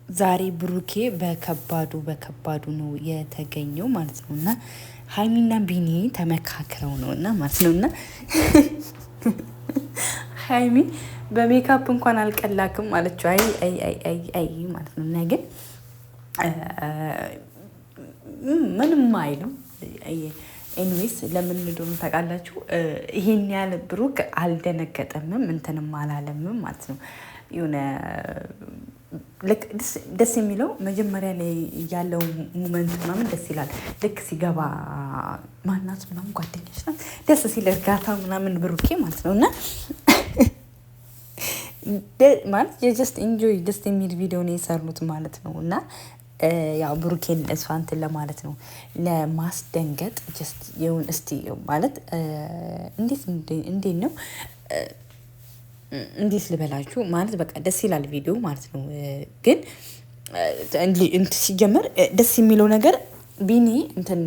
ዛሬ ብሩኬ በከባዱ በከባዱ ነው የተገኘው ማለት ነው። እና ሀይሚና ቢኒ ተመካክረው ነው እና ማለት ነው። እና ሀይሚ በሜካፕ እንኳን አልቀላክም አለችው። አይ አይ አይ አይ አይ ማለት ነው። እና ግን ምንም አይልም። Anyways ለምን እንደሆነ ታውቃላችሁ? ይሄን ያህል ብሩክ አልደነገጠምም እንትንም አላለምም ማለት ነው የሆነ ደስ የሚለው መጀመሪያ ላይ ያለው moment ምናምን ደስ ይላል። ልክ ሲገባ ማናት ምናምን ጓደኛች ናት ደስ ሲል እርጋታ ምናምን ብሩኬ ማለት ነው። እና ማለት የ just enjoy ደስ የሚል ቪዲዮ ነው የሰሩት ማለት ነው። እና ያው ብሩኬን እሷ እንትን ለማለት ነው ለማስደንገጥ just ይሁን እስቲ ማለት እንዴት እንዴት ነው እንዴት ልበላችሁ ማለት በቃ ደስ ይላል ቪዲዮ ማለት ነው። ግን ሲጀመር ደስ የሚለው ነገር ቢኒ እንትን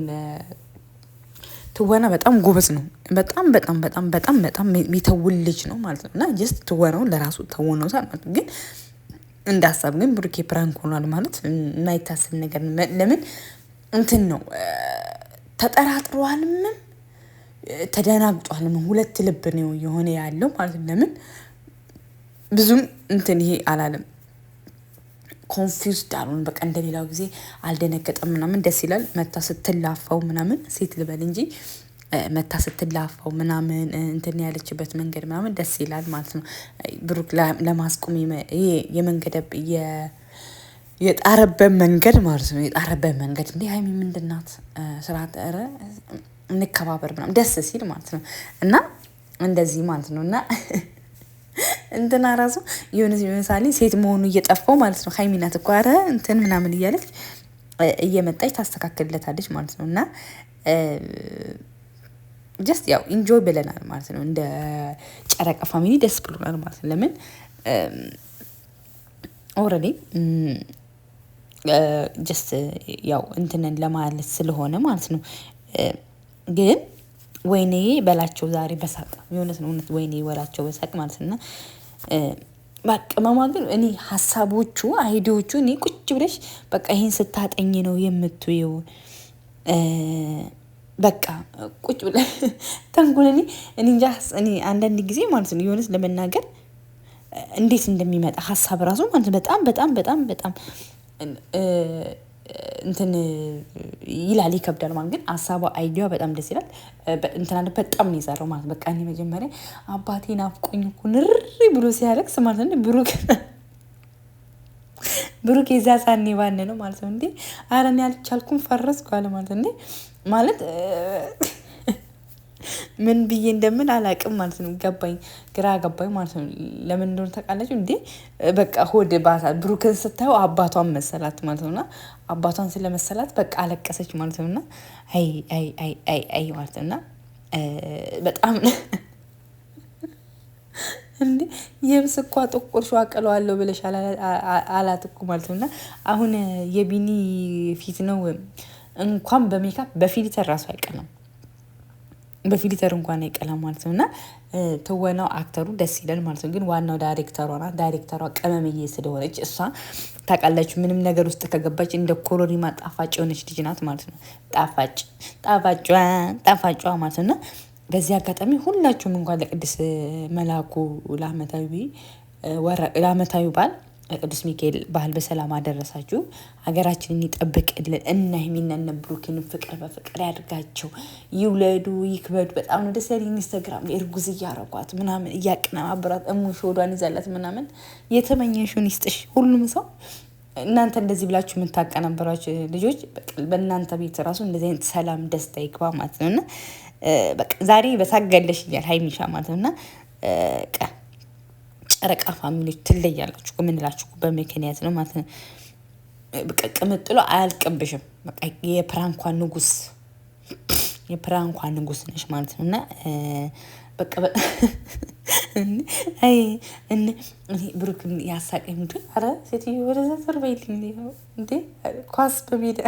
ትወና በጣም ጎበዝ ነው። በጣም በጣም በጣም በጣም በጣም የሚተውን ልጅ ነው ማለት ነው። እና just ትወናውን ለራሱ ተወነውታል ማለት ነው። ግን እንደ ሀሳብ ግን ብሩኬ prank ሆኗል ማለት የማይታሰብ ነገር ለምን እንትን ነው ተጠራጥሯልምም ተደናግጧልም ሁለት ልብ ነው የሆነ ያለው ማለት ነው። ለምን ብዙም እንትን ይሄ አላለም። Confused አልሆንም። በቃ እንደሌላው ጊዜ አልደነገጠም ምናምን ደስ ይላል። መታ ስትላፋው ምናምን ሴት ልበል እንጂ መታ ስትላፋው ምናምን እንትን ያለችበት መንገድ ምናምን ደስ ይላል ማለት ነው። ብሩክ ለማስቆም ይሄ የመንገደ የጣረበት መንገድ ማለት ነው። የጣረበት መንገድ እንዲህ ሀይሚ ምንድናት ስርዓት ኧረ እንከባበር ምናምን ደስ ሲል ማለት ነው። እና እንደዚህ ማለት ነው እና እንትና ራሱ የሆነ ምሳሌ ሴት መሆኑ እየጠፋው ማለት ነው። ሀይሚ ናት እኮ ኧረ እንትን ምናምን እያለች እየመጣች ታስተካክልለታለች ማለት ነው። እና just ያው enjoy ብለናል ማለት ነው። እንደ ጨረቃ family ደስ ብሎናል ማለት ነው። ለምን already just ያው እንትንን ለማለት ስለሆነ ማለት ነው። ግን ወይኔ በላቸው ዛሬ በሳቅ የእውነት ነው እውነት ወይኔ በላቸው በሳቅ ማለት ነው። ቅመሟ ግን እኔ ሀሳቦቹ idea ዎቹ እኔ ቁጭ ብለሽ በቃ ይሄን ስታጠኝ ነው የምትይው። በቃ ቁጭ ብለሽ ተንኮል እኔ እኔ እንጃ እኔ አንዳንድ ጊዜ ማለት ነው የሆነት ለመናገር እንዴት እንደሚመጣ ሀሳብ ራሱ ማለት ነው በጣም በጣም በጣም በጣም እንትን ይላል ይከብዳል ማለት ግን ሀሳቧ idea ዋ በጣም ደስ ይላል። እንትና በጣም ነው የሰራው ማለት በቃ እኔ መጀመሪያ አባቴ ናፍቆኝ እኮ ንሪ ብሎ ሲያለቅስ ማለት ነው ብሩክ ብሩክ የዛ ሳኔ ባነ ነው ማለት ነው እንዴ ኧረ እኔ አልቻልኩም ፈረስኩ አለ ማለት እንዴ ማለት ምን ብዬ እንደምን አላቅም ማለት ነው። ገባኝ፣ ግራ ገባኝ ማለት ነው። ለምን እንደሆነ ታውቃላችሁ እንዴ? በቃ ሆድ ባሳ ብሩክን ስታየው አባቷን መሰላት ማለት ነውና አባቷን ስለመሰላት በቃ አለቀሰች ማለት ነውና አይ አይ አይ አይ አይ ማለት ነውና በጣም እንዴ የብስ እኳ ጥቁር ሸዋ ቀለዋለሁ ብለሽ አላት እኮ ማለት ነውና አሁን የቢኒ ፊት ነው እንኳን በ makeup በ filter ራሱ አይቀላም። በ filter እንኳን አይቀላም ማለት ነው። እና ትወናው actor ኡ ደስ ይላል ማለት ነው። ግን ዋናው ዳይሬክተሯ ናት። ዳይሬክተሯ ቅመምዬ ስለሆነች እሷ ታውቃለች፣ ምንም ነገር ውስጥ ከገባች እንደ ኮሎሪማ ጣፋጭ የሆነች ልጅ ናት ማለት ነው። ጣፋጭ ጣፋጯ ጣፋጯ ማለት ነው። እና በዚህ አጋጣሚ ሁላችሁም እንኳን ለቅዱስ መላኩ ለአመታዊ በዓል ቅዱስ ሚካኤል ባህል በሰላም አደረሳችሁ። ሀገራችንን ይጠብቅልን እና ሀይሚና እነ ብሩክን ፍቅር በፍቅር ያድርጋቸው። ይውለዱ፣ ይክበዱ። በጣም ነው ደስ ያለኝ። ኢንስታግራም ላይ እርጉዝ እያረጓት ምናምን እያቀነባበራት እሙሽ ሆዷን ይዛላት ምናምን የተመኘሽውን ይስጥሽ። ሁሉም ሰው እናንተ እንደዚህ ብላችሁ የምታቀናበሯቸው ልጆች በእናንተ ቤት ራሱ እንደዚህ አይነት ሰላም ደስታ ይግባ ማለት ነው እና በቃ ዛሬ በሳገለሽኛል ሀይሚሻ ማለት ነው እና ጨረቃ family ዎች ትለያላችሁ። ምንላችሁ በምክንያት ነው ማለት ነው። በቃ ቅምጥሎ አያልቅብሽም። በቃ የ prank ኳ ንጉስ የ prank ኳ ንጉስ ነሽ ማለት ነው እና በቃ ብሩክ ያሳቀኝ ምንድን ኧረ ሴትዮ ወደዛ ዞር በይልኝ እንዴ ኳስ በሜዳ